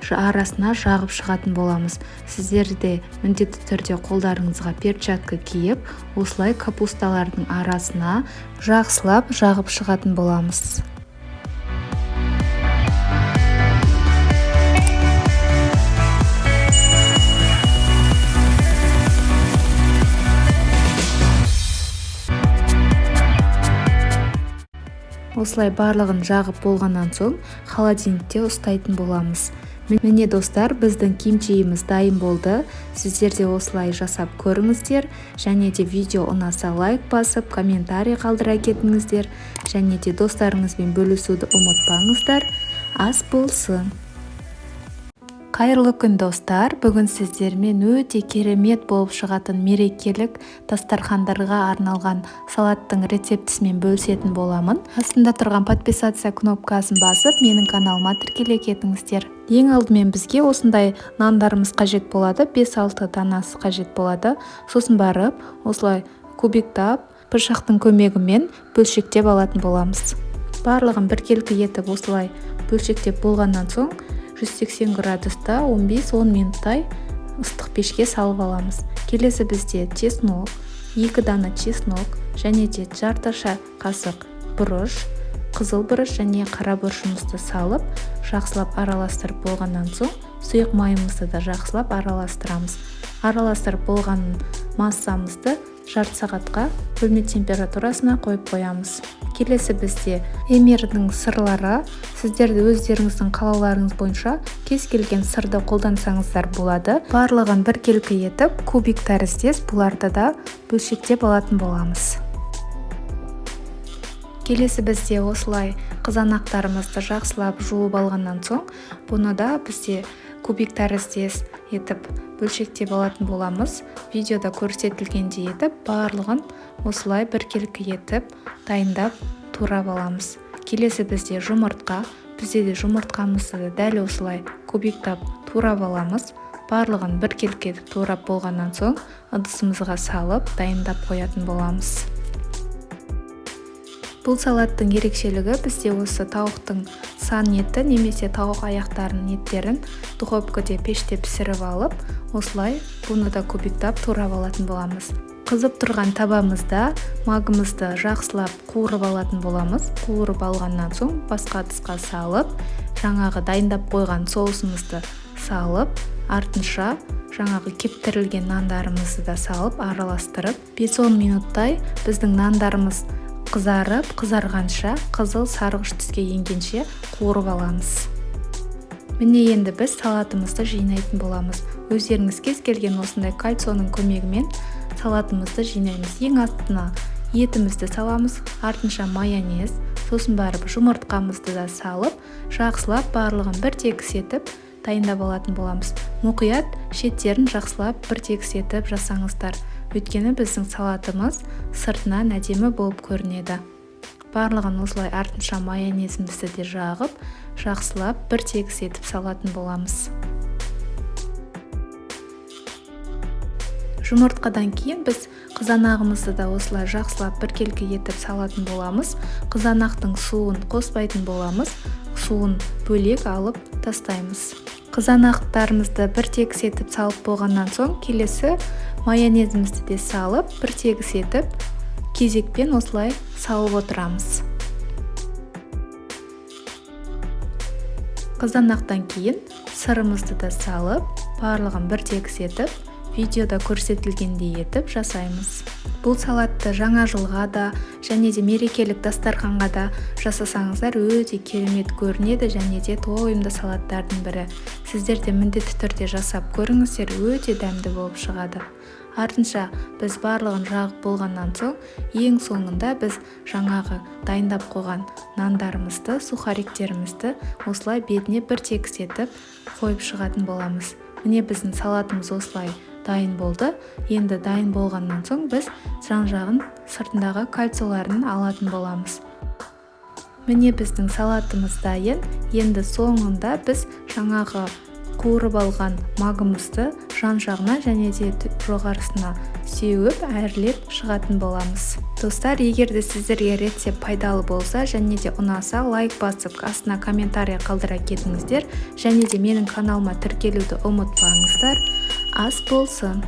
арасына жағып шығатын боламыз. Сіздер де міндетті түрде қолдарыңызға перчатка киіп, осылай капусталардың арасына жақсылап жағып шығатын боламыз. Осылай барлығын жағып болғаннан соң холодильникте ұстайтын боламыз. Міне, достар, біздің кимчиіміз дайын болды. Сіздер де осылай жасап көріңіздер. Және де видео ұнаса, лайк басып, комментарий қалдыра кетіңіздер. Және де достарыңызбен бөлісуді ұмытпаңыздар. Ас болсын! Қайырлы күн, достар! Бүгін сіздермен өте керемет болып шығатын мерекелік дастархандарға арналған салаттың рецептісімен бөлісетін боламын. Астында тұрған подписаться кнопкасын басып, менің каналыма тіркеле кетіңіздер. Ең алдымен бізге осындай нандарымыз қажет болады, 5-6 данасы қажет болады. Сосын барып, осылай кубиктап, пышақтың көмегімен бөлшектеп алатын боламыз. Барлығын біркелкі етіп осылай бөлшектеп болғаннан соң 180 градуста 15-10 минуттай ыстық пешке салып аламыз. Келесі бізде чеснок, 2 дана чеснок және де жарты шай қасық бұрыш, қызыл бұрыш және қара бұрышымызды салып, жақсылап араластырып болғаннан соң сұйық майымызды да жақсылап араластырамыз. Араластырып болған массамызды жарты сағатқа бөлме температурасына қойып қоямыз. Келесі бізде Эмирдің сырлары. Сіздерді өздеріңіздің қалауларыңыз бойынша кез келген сырды қолдансаңыздар болады. Барлығын біркелкі етіп, кубик тәріздес бұларды да бөлшектеп алатын боламыз. Келесі бізде осылай қызанақтарымызды жақсылап жуып алғаннан соң, бұны да бізде кубик тәріздес етіп бөлшектеп алатын боламыз. Видеода көрсетілгендей етіп барлығын осылай біркелкі етіп дайындап турап аламыз. Келесі бізде жұмыртқа. Бізде де жұмыртқамызды да дәл осылай кубиктап турап аламыз. Барлығын біркелкі етіп турап болғаннан соң ыдысымызға салып дайындап қоятын боламыз. Бұл салаттың ерекшелігі бізде осы тауықтың сан еті немесе тауық аяқтарының еттерін духовкада пеште пісіріп алып, осылай бұны да кубиктап турап алатын боламыз. Қызып тұрған табамызда магымызды жақсылап қуырып алатын боламыз. Қуырып алғаннан соң басқа ыдысқа салып, жаңағы дайындап қойған соусымызды салып, артынша жаңағы кептірілген нандарымызды да салып араластырып, 5-10 минуттай біздің нандарымыз қызарып, қызарғанша, қызыл сарғыш түске енгенше қуырып аламыз. Міне, енді біз салатымызды жинайтын боламыз. Өздеріңіз кез келген осындай кольцоның көмегімен салатымызды жинаймыз. Ең астына етімізді саламыз, артынша майонез, сосын барып жұмыртқамызды да салып, жақсылап барлығын бір тегіс етіп дайындап алатын боламыз. Мұқият шеттерін жақсылап бір тегіс етіп жасаңыздар, өйткені біздің салатымыз сыртынан әдемі болып көрінеді. Барлығын осылай артынша майонезімізді де жағып, жақсылап бір тегіс етіп салатын боламыз. Жұмыртқадан кейін біз қызанағымызды да осылай жақсылап біркелкі етіп салатын боламыз. Қызанақтың суын қоспайтын боламыз, суын бөлек алып тастаймыз. Қызанақтарымызды бір тегіс етіп салып болғаннан соң келесі майонезімізді де салып, бір тегіс етіп кезекпен осылай салып отырамыз. Қызанақтан кейін сырымызды да салып, барлығын бір тегіс етіп, видеода көрсетілгендей етіп жасаймыз. Бұл салатты жаңа жылға да және де мерекелік дастарханға да жасасаңыздар өте керемет көрінеді және де тойымды салаттардың бірі. Сіздер де міндетті түрде жасап көріңіздер, өте дәмді болып шығады. Артынша біз барлығын жағып болғаннан соң, ең соңында біз жаңағы дайындап қойған нандарымызды, сухариктерімізді осылай бетіне бір тегіс етіп қойып шығатын боламыз. Міне, біздің салатымыз осылай дайын болды. Енді дайын болғаннан соң біз жан-жағын сыртындағы кольцоларын алатын боламыз. Міне, біздің салатымыз дайын. Енді соңында біз жаңағы қуырып алған магымызды жан-жағына және де жоғарысына сеуіп, әрлеп шығатын боламыз. Достар, егер де сіздерге рецепт пайдалы болса және де ұнаса, лайк басып, астына комментарий қалдыра кетіңіздер және де менің каналыма тіркелуді ұмытпаңыздар. Ас болсын!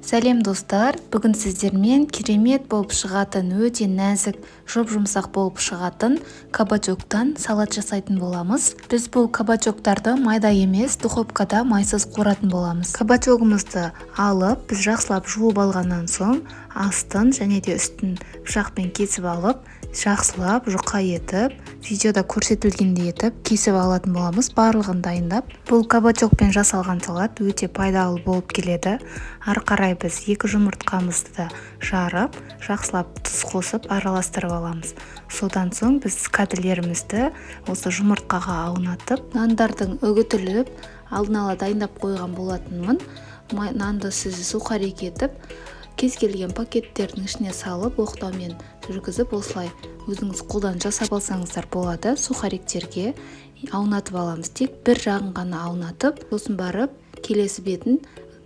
Сәлем, достар! Бүгін сіздермен керемет болып шығатын, өте нәзік, жұп-жұмсақ болып шығатын кабачоктан салат жасайтын боламыз. Біз бұл кабачоктарды майда емес, духовкада майсыз қуыратын боламыз. Кабачогымызды алып, біз жақсылап жуып алғаннан соң, астын және де үстін пышақпен кесіп алып, жақсылап жұқа етіп, видеода көрсетілгендей етіп кесіп алатын боламыз барлығын дайындап. Бұл кабачокпен жасалған салат өте пайдалы болып келеді. Ары қарай біз 2 жұмыртқамызды да жарып, жақсылап тұз қосып араластырып аламыз. Содан соң біз кәділерімізді осы жұмыртқаға аунатып, нандардың үгітіліп, Алдын ала дайындап қойған болатынмын. Нанды сіз сухарик етіп, кез келген пакеттердің ішіне салып, оқтаумен жүргізіп, осылай өзіңіз қолдан жасап алсаңыздар болады. Сухариктерге аунатып аламыз. Тек бір жағын ғана аунатып, сосын барып келесі бетін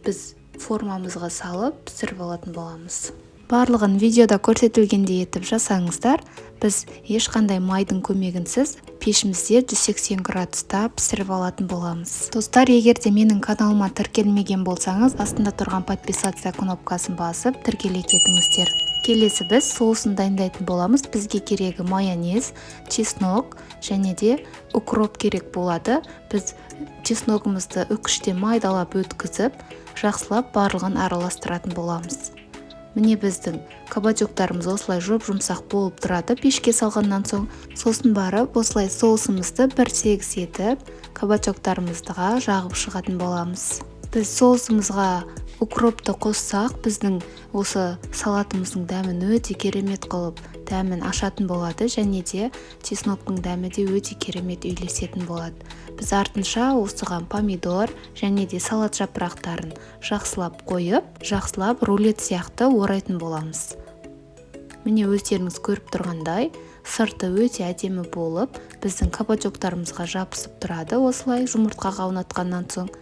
біз формамызға салып пісіріп алатын боламыз. Барлығын видеода көрсетілгендей етіп жасаңыздар, біз ешқандай майдың көмегінсіз пешімізде 180 градуста пісіріп алатын боламыз. Достар, егер де менің каналыма тіркелмеген болсаңыз, астында тұрған подписаться кнопкасын басып, тіркеле кетіңіздер. Келесі біз соусын дайындайтын боламыз. Бізге керегі майонез, чеснок және де укроп керек болады. Біз чесногымызды үкіште майдалап өткізіп, жақсылап барлығын араластыратын боламыз. Міне, біздің кабачоктарымыз осылай жұп-жұмсақ болып тұрады пешке салғаннан соң. Сосын барып осылай соусымызды бір тегіс етіп, кабачоктарымызға жағып шығатын боламыз. Біз соусымызға укропты қоссақ, біздің осы салатымыздың дәмін өте керемет қылып дәмін ашатын болады және де чесноктың дәмі де өте керемет үйлесетін болады. Біз артынша осыған помидор және де салат жапырақтарын жақсылап қойып, жақсылап рулет сияқты орайтын боламыз. Міне, өздеріңіз көріп тұрғандай, сырты өте әдемі болып, біздің кабачоктарымызға жабысып тұрады осылай жұмыртқаға аунатқаннан соң.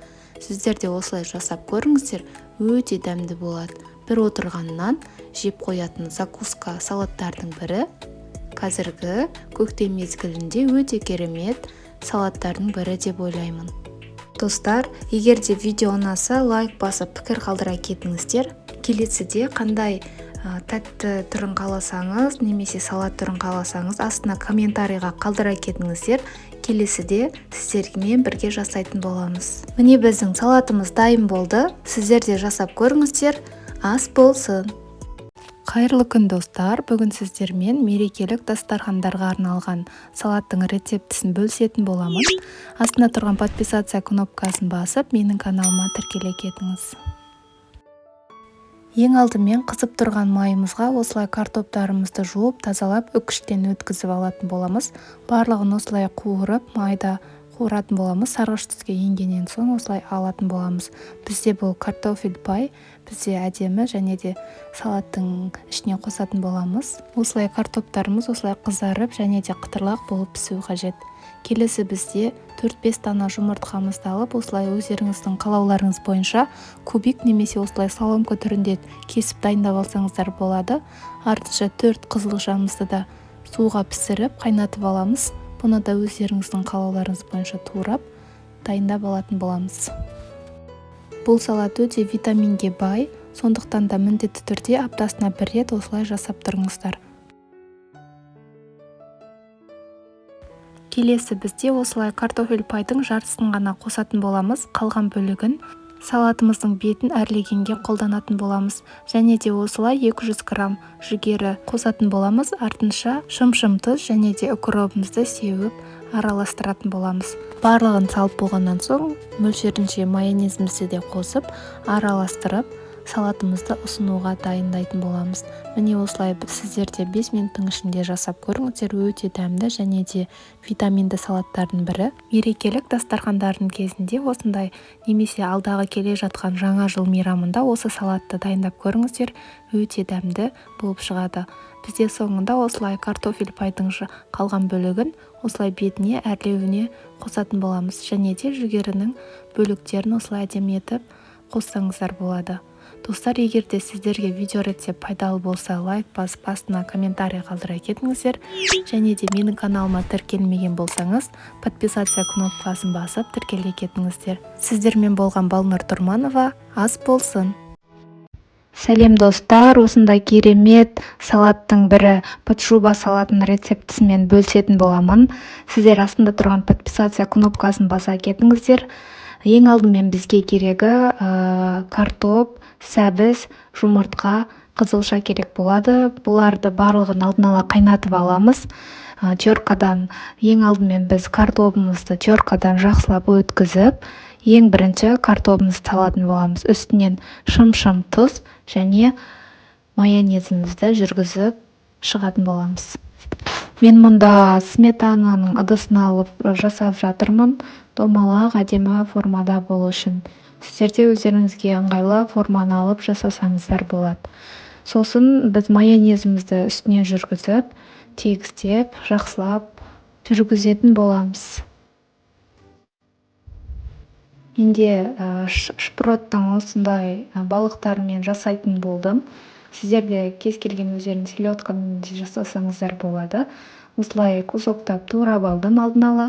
Сіздер де осылай жасап көріңіздер, өте дәмді болады. Бір отырғаннан жеп қоятын закуска салаттардың бірі. Қазіргі көктем мезгілінде өте керемет салаттардың бірі деп ойлаймын. Достар, егер де видео ұнаса, лайк басып, пікір қалдыра кетіңіздер. Келесіде қандай тәтті түрін қаласаңыз немесе салат түрін қаласаңыз, астына комментарийға қалдыра кетіңіздер. Келесіде сіздермен бірге жасайтын боламыз. Міне, біздің салатымыз дайын болды. Сіздер де жасап көріңіздер. Ас болсын! Қайырлы күн, достар! Бүгін сіздермен мерекелік дастархандарға арналған салаттың рецептісін бөлісетін боламын. Астында тұрған подписаться кнопкасын басып, менің каналыма тіркеле кетіңіз. Ең алдымен қызып тұрған майымызға осылай картоптарымызды жуып, тазалап, үкіштен өткізіп алатын боламыз. Барлығын осылай қуырып, майда қуыратын боламыз. Сарғыш түске енгеннен соң осылай алатын боламыз. Бізде бұл картофель пай, бізде әдемі және де салаттың ішіне қосатын боламыз. Осылай картоптарымыз осылай қызарып және де қытырлақ болып пісуі қажет. Келесі бізде 4-5 дана жұмыртқамызды алып, осылай өздеріңіздің қалауларыңыз бойынша кубик немесе осылай соломка түрінде кесіп дайындап алсаңыздар болады. Артынша 4 қызылшамызды да суға пісіріп, қайнатып аламыз. Бұны да өздеріңіздің қалауларыңыз бойынша турап, дайындап алатын боламыз. Бұл салат өте витаминге бай, сондықтан да міндетті түрде аптасына бір рет осылай жасап тұрыңыздар. Келесі бізде осылай картофель пайдың жартысын ғана қосатын боламыз, қалған бөлігін салатымыздың бетін әрлегенге қолданатын боламыз. Және де осылай 200 грамм жүгері қосатын боламыз. Артынша шым-шым тұз және де укробымызды сеуіп араластыратын боламыз. Барлығын салып болғаннан соң мөлшерінше майонезімізді де қосып, араластырып, салатымызды ұсынуға дайындайтын боламыз. Міне, осылай сіздер де 5 минуттың ішінде жасап көріңіздер, өте дәмді және де витаминді салаттардың бірі. Мерекелік дастархандардың кезінде осындай немесе алдағы келе жатқан жаңа жыл мейрамында осы салатты дайындап көріңіздер, өте дәмді болып шығады. Бізде соңында осылай картофель пайдың қалған бөлігін осылай бетіне әрлеуіне қосатын боламыз және де жүгерінің бөліктерін осылай әдемі етіп қоссаңыздар болады. Достар, егер де сіздерге видеорецепт пайдалы болса, лайк басып, астына комментарий қалдыра кетіңіздер. Және де менің каналыма тіркелмеген болсаңыз, подписаться кнопкасын басып, тіркеле кетіңіздер. Сіздермен болған Балнұр Тұрманова. Ас болсын! Сәлем, достар! Осындай керемет салаттың бірі подшуба салатының рецептісімен бөлісетін боламын. Сіздер астында тұрған подписаться кнопкасын баса кетіңіздер. Ең алдымен бізге керегі картоп, сәбіз, жұмыртқа, қызылша керек болады. Бұларды барлығын алдын ала қайнатып аламыз теркадан. Ең алдымен біз картобымызды теркадан жақсылап өткізіп, ең бірінші картобымызды салатын боламыз. Үстінен шым-шым тұз және майонезімізді жүргізіп шығатын боламыз. Мен мұнда сметананың ыдысын алып жасап жатырмын, домалақ әдемі формада болу үшін. Сіздер де өздеріңізге ыңғайлы форманы алып жасасаңыздар болады. Сосын біз майонезімізді үстіне жүргізіп, тегістеп, жақсылап жүргізетін боламыз. Менде шпроттың осындай балықтарымен жасайтын болдым. Сіздер де кез келген өздеріңіз селедкамен де жасасаңыздар болады. Осылай кусоктап турап алдым алдын ала.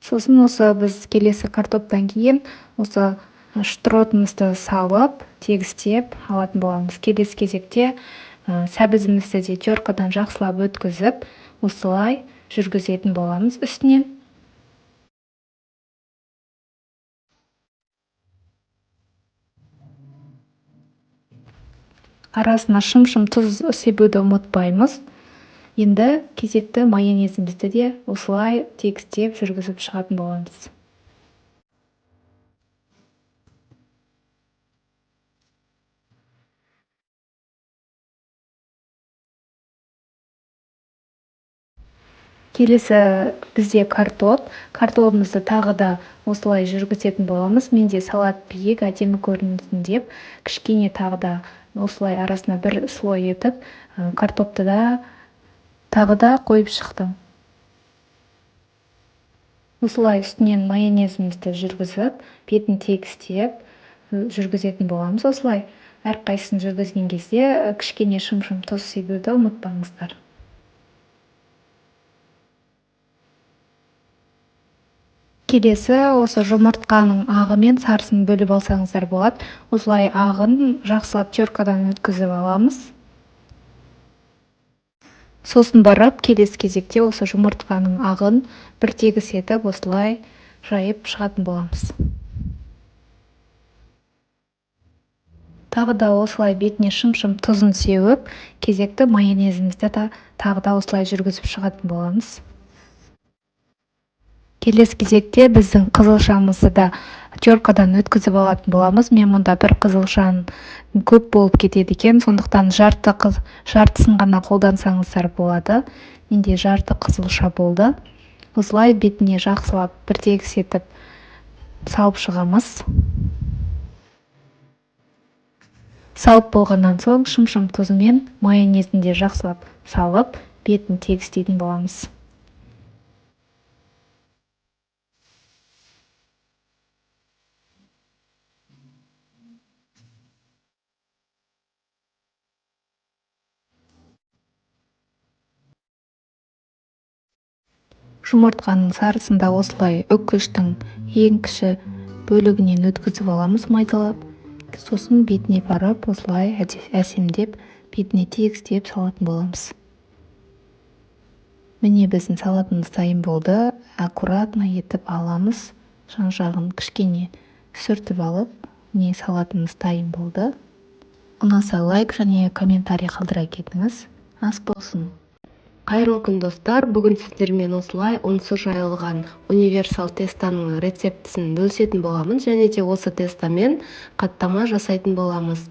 Сосын осы біз келесі картоптан кейін осы шпротымызды салып, тегістеп алатын боламыз. Келесі кезекте сәбізімізді де теркадан жақсылап өткізіп, осылай жүргізетін боламыз үстінен. Арасына шым-шым тұз себуді ұмытпаймыз. Енді кезекті майонезімізді де осылай тегістеп жүргізіп шығатын боламыз. Келесі бізде картоп. Картобымызды тағы да осылай жүргізетін боламыз. Менде салат биік, әдемі көрінсін деп кішкене тағы да осылай арасына бір слой етіп, картопты да тағы да қойып шықтым. Осылай үстінен майонезімізді жүргізіп, бетін тегістеп жүргізетін боламыз. Осылай әрқайсысын жүргізген кезде кішкене шым-шым тұз себуді ұмытпаңыздар. Келесі осы жұмыртқаның ағы мен сарысын бөліп алсаңыздар болады. Осылай ағын жақсылап теркадан өткізіп аламыз. Сосын барып келесі кезекте осы жұмыртқаның ағын бір тегіс етіп осылай жайып шығатын боламыз. Тағы да осылай бетіне шым-шым тұзын сеуіп, кезекті майонезімізді де тағы да осылай жүргізіп шығатын боламыз. Келесі кезекте біздің қызылшамызды да теркадан өткізіп алатын боламыз. Мен мұнда бір қызылшаның көп болып кетеді екен, сондықтан жартысын ғана қолдансаңыздар болады. Менде жарты қызылша болды. Осылай бетіне жақсылап бір тегіс етіп салып шығамыз. Салып болғаннан соң шым-шым тұзымен майонезін де жақсылап салып, бетін тегістейтін боламыз. Жұмыртқаның сарысын да осылай үккіштің ең кіші бөлігінен өткізіп аламыз майдалап. Сосын бетіне барып осылай әсемдеп бетіне тегістеп салатын боламыз. Міне біздің салатымыз дайын болды. Аккуратно етіп аламыз. Жан-жағын кішкене сүртіп алып, міне салатымыз дайын болды. Ұнаса лайк және комментарий қалдыра кетіңіз. Ас болсын. Қайырлы күн, достар! Бүгін сіздермен осылай ұнсыз жайылған универсал тестаның рецептісін бөлісетін боламын және де осы тестамен қаттама жасайтын боламыз.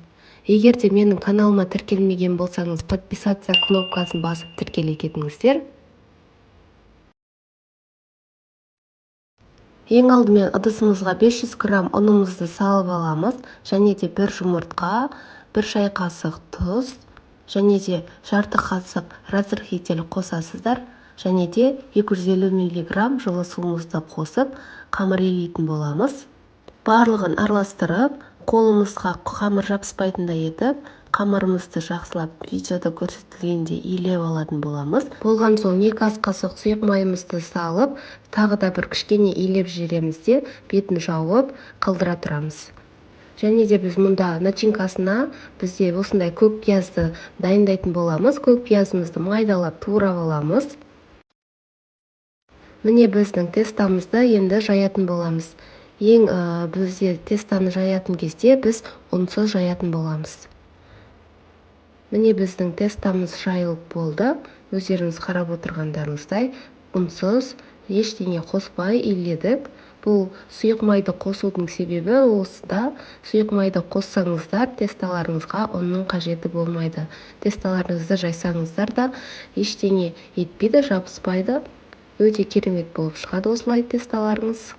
Егер де менің каналыма тіркелмеген болсаңыз, подписаться кнопкасын басып тіркеле кетіңіздер. Ең алдымен ыдысымызға 500 грамм ұнымызды салып аламыз және де бір жұмыртқа, бір шай қасық тұз және де жарты қасық разрыхлитель қосасыздар және де 250 миллиграмм жылы суымызды қосып қамыр илейтін боламыз. Барлығын араластырып, қолымызға қамыр жабыспайтындай етіп, қамырымызды жақсылап видеода көрсетілгендей илеп алатын боламыз. Болған соң 2 ас қасық сұйық майымызды салып, тағы да бір кішкене илеп жібереміз де, бетін жауып қалдыра тұрамыз. Және де біз мұнда начинкасына бізде осындай көк пиязды дайындайтын боламыз. Көк пиязымызды майдалап турап аламыз. Міне біздің тестамызды енді жаятын боламыз. Бізде тестаны жаятын кезде біз ұнсыз жаятын боламыз. Міне біздің тестамыз жайылып болды. Өздеріңіз қарап отырғандарыңыздай ұнсыз, ештеңе қоспай иледік. Бұл сұйық майды қосудың себебі осыда. Сұйық майды қоссаңыздар, тесталарыңызға ұнның қажеті болмайды. Тесталарыңызды жайсаңыздар да ештеңе етпейді, жабыспайды. Өте керемет болып шығады осылай тесталарыңыз.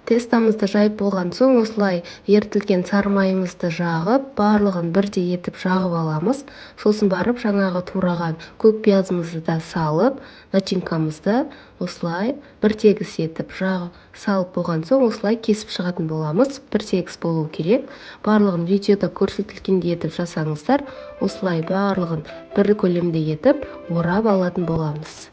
Тестамызды жайып болған соң осылай ерітілген сары майымызды жағып, барлығын бірдей етіп жағып аламыз. Сосын барып жаңағы тураған көк пиязымызды да салып, начинкамызды осылай бір тегіс етіп жағып салып болған соң осылай кесіп шығатын боламыз. Бір тегіс болу керек. Барлығын видеода көрсетілгендей етіп жасаңыздар, осылай барлығын бір көлемде етіп орап алатын боламыз.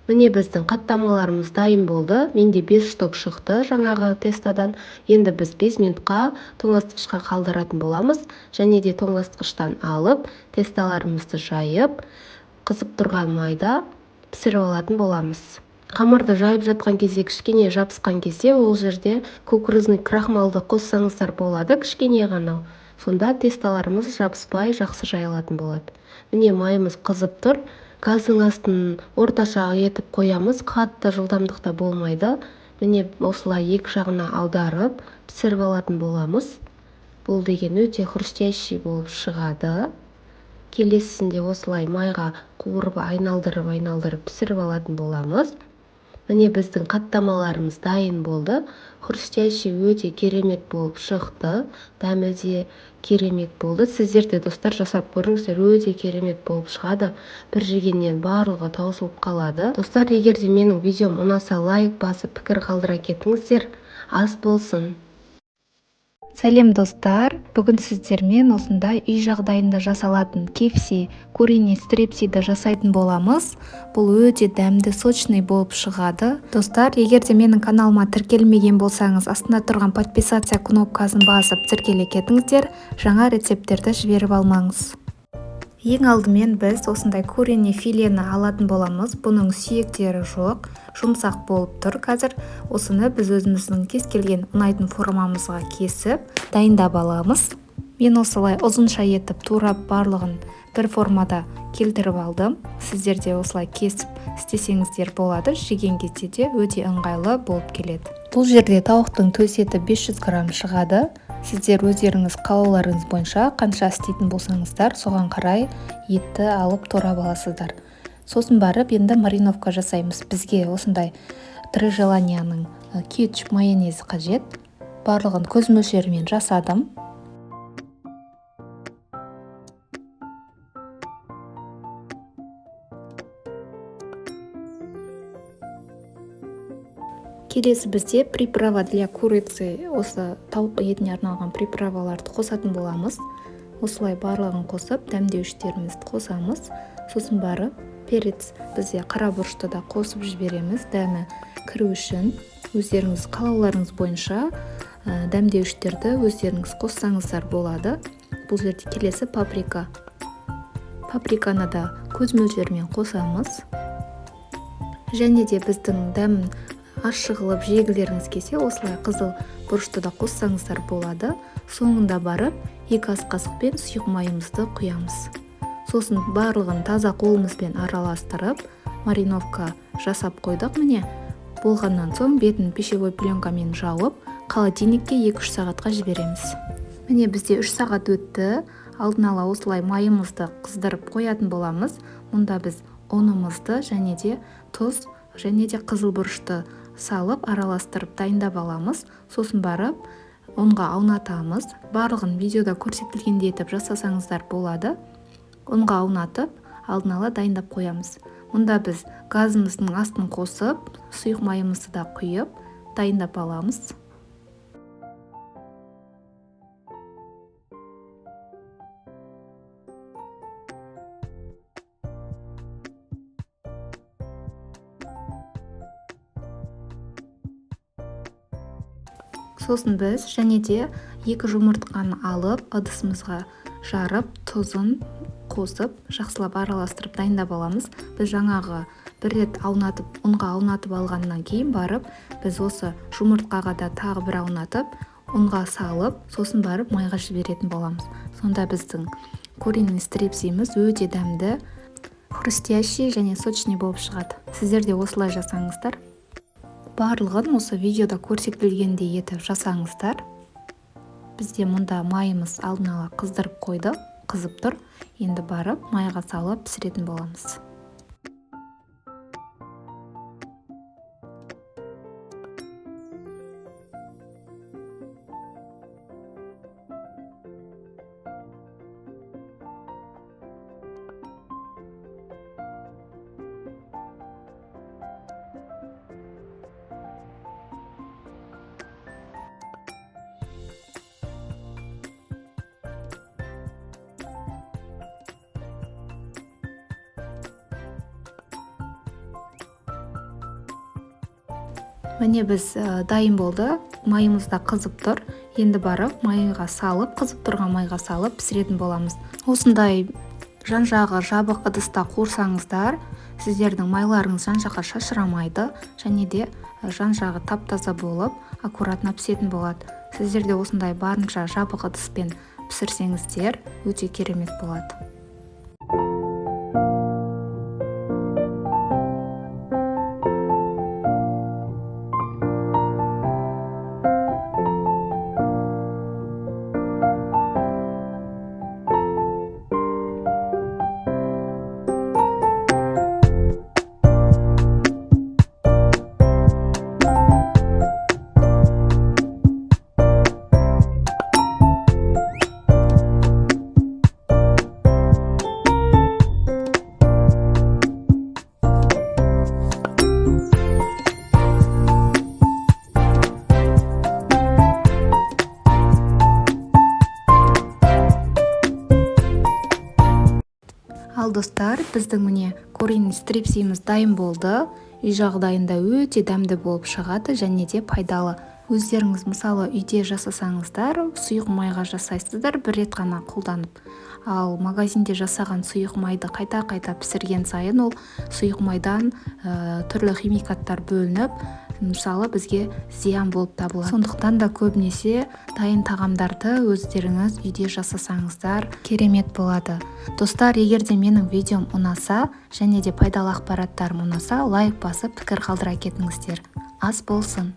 Міне біздің қаттамаларымыз дайын болды. Менде 5 штук шықты жаңағы тестадан. Енді біз 5 минутқа тоңазытқышқа қалдыратын боламыз. Және де тоңазытқыштан алып, тесталарымызды жайып, қызып тұрған майда пісіріп алатын боламыз. Қамырды жайып жатқан кезде кішкене жабысқан кезде ол жерде кукурузный крахмалды қоссаңыздар болады, кішкене ғана. Сонда тесталарымыз жабыспай жақсы жайылатын болады. Міне майымыз қызып тұр. Газдың астын орташа етіп қоямыз, қатты жылдамдықта болмайды. Міне осылай екі жағына аударып пісіріп алатын боламыз. Бұл деген өте хрустящий болып шығады. Келесісінде осылай майға қуырып айналдырып пісіріп алатын боламыз. Міне біздің қаттамаларымыз дайын болды. Хрустящий өте керемет болып шықты. Дәмі де керемет болды. Сіздер де достар жасап көріңіздер, өте керемет болып шығады. Бір жегеннен барлығы таусылып қалады. Достар, егер де менің видеом ұнаса, лайк басып, пікір қалдыра кетіңіздер. Ас болсын. Сәлем достар, бүгін сіздермен осындай үй жағдайында жасалатын KFC куриный стрипсиді жасайтын боламыз. Бұл өте дәмді, сочный болып шығады. Достар, егер де менің каналыма тіркелмеген болсаңыз, астында тұрған подписаться кнопкасын басып тіркеле кетіңіздер, жаңа рецепттерді жіберіп алмаңыз. Ең алдымен біз осындай куриный филені алатын боламыз. Бұның сүйектері жоқ, жұмсақ болып тұр қазір. Осыны біз өзіміздің кез келген ұнайтын формамызға кесіп, дайындап аламыз. Мен осылай ұзынша етіп турап барлығын бір формада келтіріп алдым. Сіздер де осылай кесіп істесеңіздер болады. Жеген кезде де өте ыңғайлы болып келеді. Бұл жерде тауықтың төс еті 500 грамм шығады. Сіздер өздеріңіз қалауларыңыз бойынша қанша істейтін болсаңыздар, соған қарай етті алып турап аласыздар. Сосын барып енді мариновка жасаймыз. Бізге осындай Три желанияның кетчуп майонезі қажет. Барлығын көз мөлшерімен жасадым. Келесі бізде приправа для курицы, осы тауық етіне арналған приправаларды қосатын боламыз. Осылай барлығын қосып, дәмдеуіштерімізді қосамыз. Сосын барып перец, бізде қара бұрышты да қосып жібереміз, дәмі кіру үшін. Өздеріңіз қалауларыңыз бойынша дәмдеуіштерді өздеріңіз қоссаңыздар болады. Бұл жерде келесі паприка. Паприканы да көз мөлшерімен қосамыз. Және де біздің дәмін ащы қылып жегілеріңіз келсе, осылай қызыл бұрышты да қоссаңыздар болады. Соңында барып 2 ас қасықпен сұйық майымызды құямыз. Сосын барлығын таза қолымызбен араластырып, мариновка жасап қойдық. Міне, болғаннан соң бетін пищевой пленкамен жауып, холодильникке 2-3 сағатқа жібереміз. Міне, бізде 3 сағат өтті. Алдын ала осылай майымызды қыздырып қоятын боламыз. Мұнда біз ұнымызды және де тұз және де қызыл бұрышты салып араластырып дайындап аламыз. Сосын барып ұнға аунатамыз. Барлығын видеода көрсетілгендей етіп жасасаңыздар болады. Ұнға аунатып алдын ала дайындап қоямыз. Мұнда біз газымыздың астын қосып, сұйық майымызды да құйып дайындап аламыз. Сосын біз және де 2 жұмыртқаны алып, ыдысымызға жарып, тұзын қосып, жақсылап араластырып дайындап аламыз. Біз жаңағы бір рет аунатып, ұнға аунатып алғаннан кейін барып, біз осы жұмыртқаға да тағы бір аунатып, ұнға салып, сосын барып майға жіберетін боламыз. Сонда біздің Куриный стрипсиміз өте дәмді, хрустящий және сочный болып шығады. Сіздер де осылай жасаңыздар. Барлығын осы видеода көрсетілгендей етіп жасаңыздар. Бізде мұнда майымыз алдын ала қыздырып қойды, қызып тұр. Енді барып майға салып пісіретін боламыз. Міне біз дайын болды, майымыз да қызып тұр. Енді барып майға салып, қызып тұрған майға салып пісіретін боламыз. Осындай жан-жағы жабық ыдыста қуырсаңыздар, сіздердің майларыңыз жан-жаққа шашырамайды және де жан-жағы тап-таза болып, аккуратно пісетін болады. Сіздер де осындай барынша жабық ыдыспен пісірсеңіздер, өте керемет болады. Ал достар, біздің міне куриный стрипсиміз дайын болды. Үй жағдайында өте дәмді болып шығады және де пайдалы. Өздеріңіз мысалы үйде жасасаңыздар, сұйық майға жасайсыздар бір рет қана қолданып. Ал магазинде жасаған сұйық майды қайта-қайта пісірген сайын ол сұйық майдан түрлі химикаттар бөлініп, мысалы бізге зиян болып табылады. Сондықтан да көбінесе дайын тағамдарды өздеріңіз үйде жасасаңыздар керемет болады. Достар, егер де менің видеом ұнаса және де пайдалы ақпараттарым ұнаса, лайк басып пікір қалдыра кетіңіздер. Ас болсын.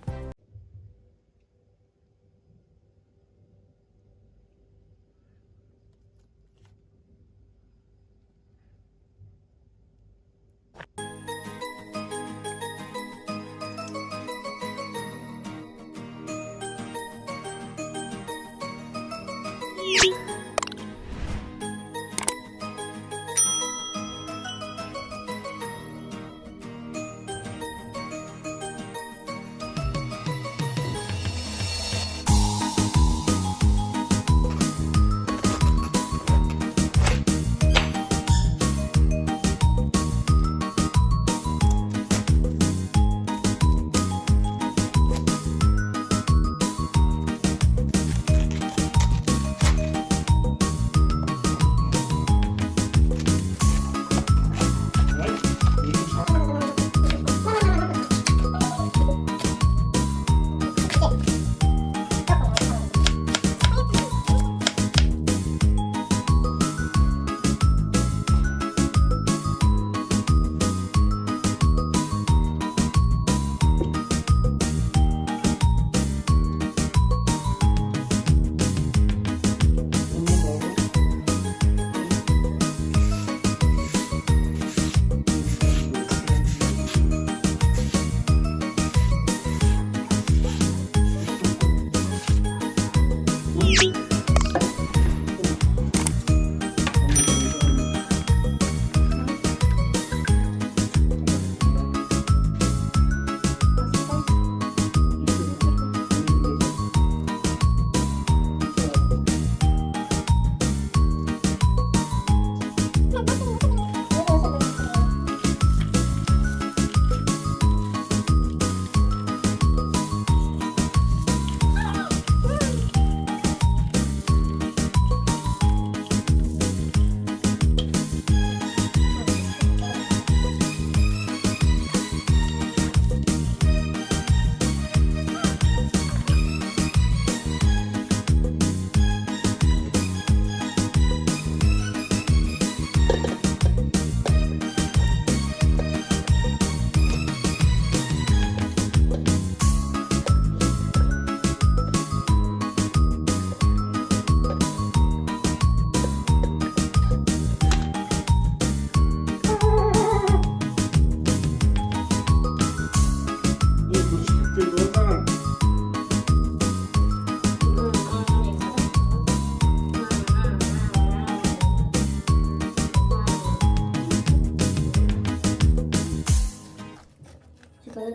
Уя,